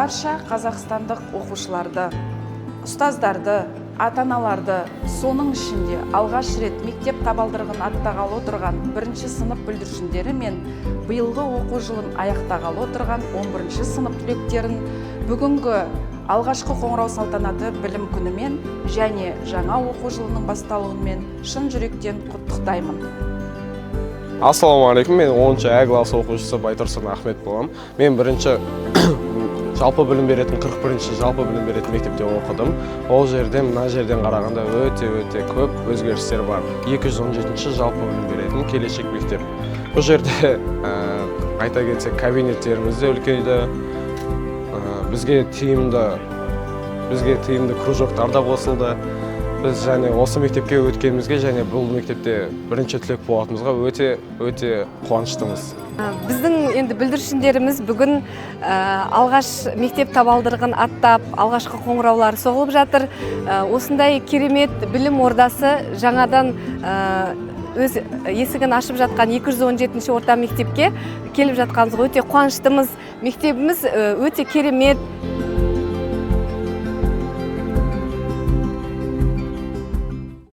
Барша қазақстандық оқушыларды, ұстаздарды, ата-аналарды, соның ішінде алғаш рет мектеп табалдырығын аттағалы отырған бірінші сынып бүлдіршіндері мен биылғы оқу жылын аяқтағалы отырған 11 сынып түлектерін бүгінгі алғашқы қоңырау салтанаты білім күнімен және жаңа оқу жылының басталуымен шын жүректен құттықтаймын. Ассалаумағалейкум, мен 10 ә класс оқушысы Байтұрсын Ахмет боламын. Мен бірінші жалпы білім беретін 41 жалпы білім беретін мектепте оқыдым. Ол жерде мына жерден қарағанда өте өте көп өзгерістер бар. 217 жалпы білім беретін келешек мектеп. Бұл жерде айта кетсек, кабинеттеріміз де үлкейді. Бізге тиімді кружоктар да қосылды. Біз және осы мектепке өткенімізге және бұл мектепте бірінші түлек болатынымызға өте өте қуаныштымыз. Біздің енді бүлдіршіндеріміз бүгін алғаш мектеп табалдырығын аттап, алғашқы қоңыраулар соғылып жатыр. Осындай керемет білім ордасы жаңадан өз есігін ашып жатқан 217 орта мектепке келіп жатқанымызға өте қуаныштымыз. Мектебіміз өте керемет.